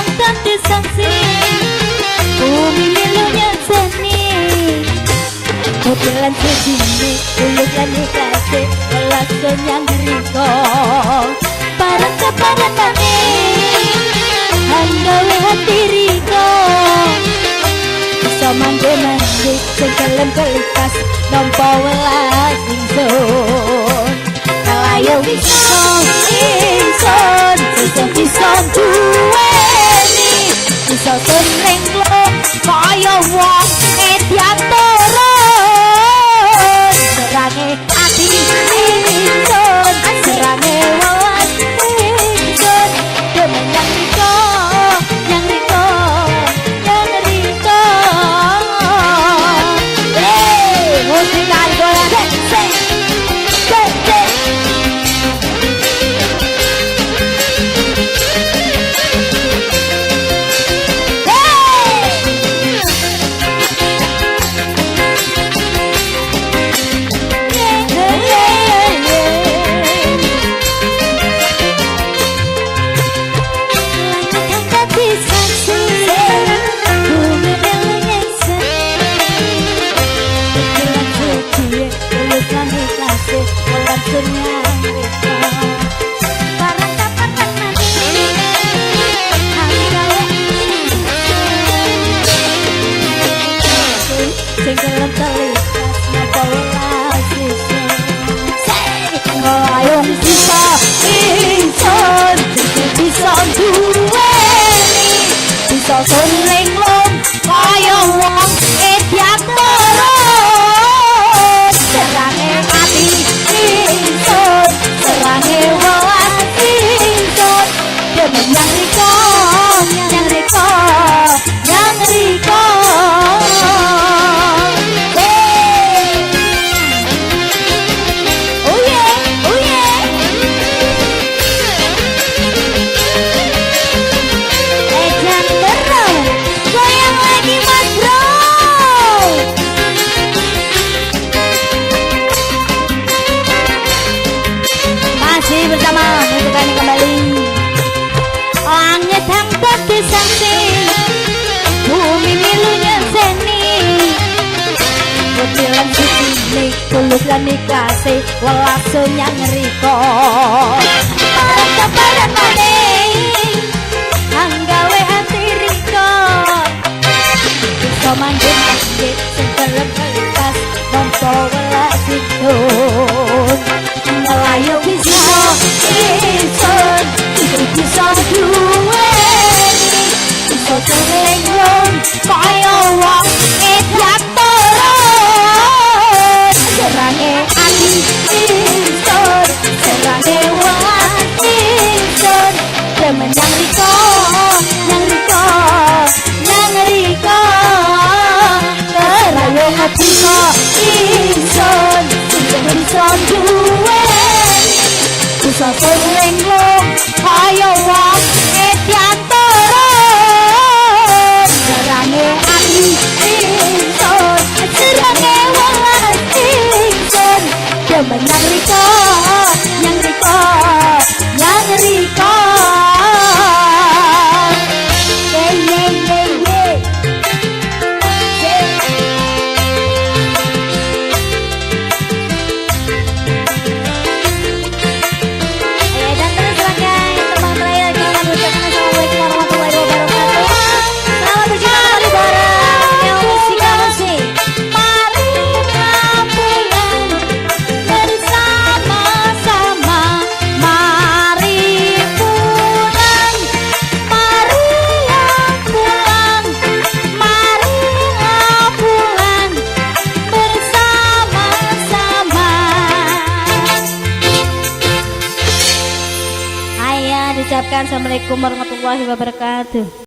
hang dadi saksi, bumi milu nyekseni. Mobilan sejine tulus lan ikhlase, welas nyang riko bareng keparatane hang gawe hati riko. Bisa mande-mande sing gelem kelikas nampa welas ingsun. Kalayo bisa ingsun sing bisa duweni, bisa seneng lo kaya wong edian turun. Serange ati ingsun, serange welas ingsun, demen yang riko, yang riko, yang riko. Hey, musik goyang, hey, hey, hey, hey. Seneng lom kaya wong edian turun. Serange ati ingsun, serange welas ingsun, demen yang riko, yang riko, yang riko. Hey. Oh yeah, oh yeah. Edan terus, goyang lagi Mas Bro. Masih bersama musik ini kembali. Langit hang dadi saksi, bumi milu nyekseni. Butilan suci tulus lan ikhlase, welas nyang riko. Parang keparatane hang gawe hati riko. Bisa mande-mande sing gelem kelikas nampa welas ingsun. Melayu bisa ingsun, bisa duweni, bisa seneng lom kaya wong edan turun. Serange ati ingsun, serange welas ingsun, demen yang riko, yang riko, yang riko. Kerayo bisa ingsun, bisa duweni, bisa seneng lom kaya wong edan turun. Serange ati ingsun, serange welas ingsun, demen yang riko, yang riko, yang riko. Ye ye ye ye. Dan terus rangkaian teman terakhir kita ucapkan assalamualaikum warahmatullahi wabarakatuh. Selamat berjumpa kembali bareng Neo Musika Musik. Mari pulang bersama-sama, mari pulang, mari pulang, mari pulang bersama-sama. Ayah diucapkan assalamualaikum warahmatullahi wabarakatuh.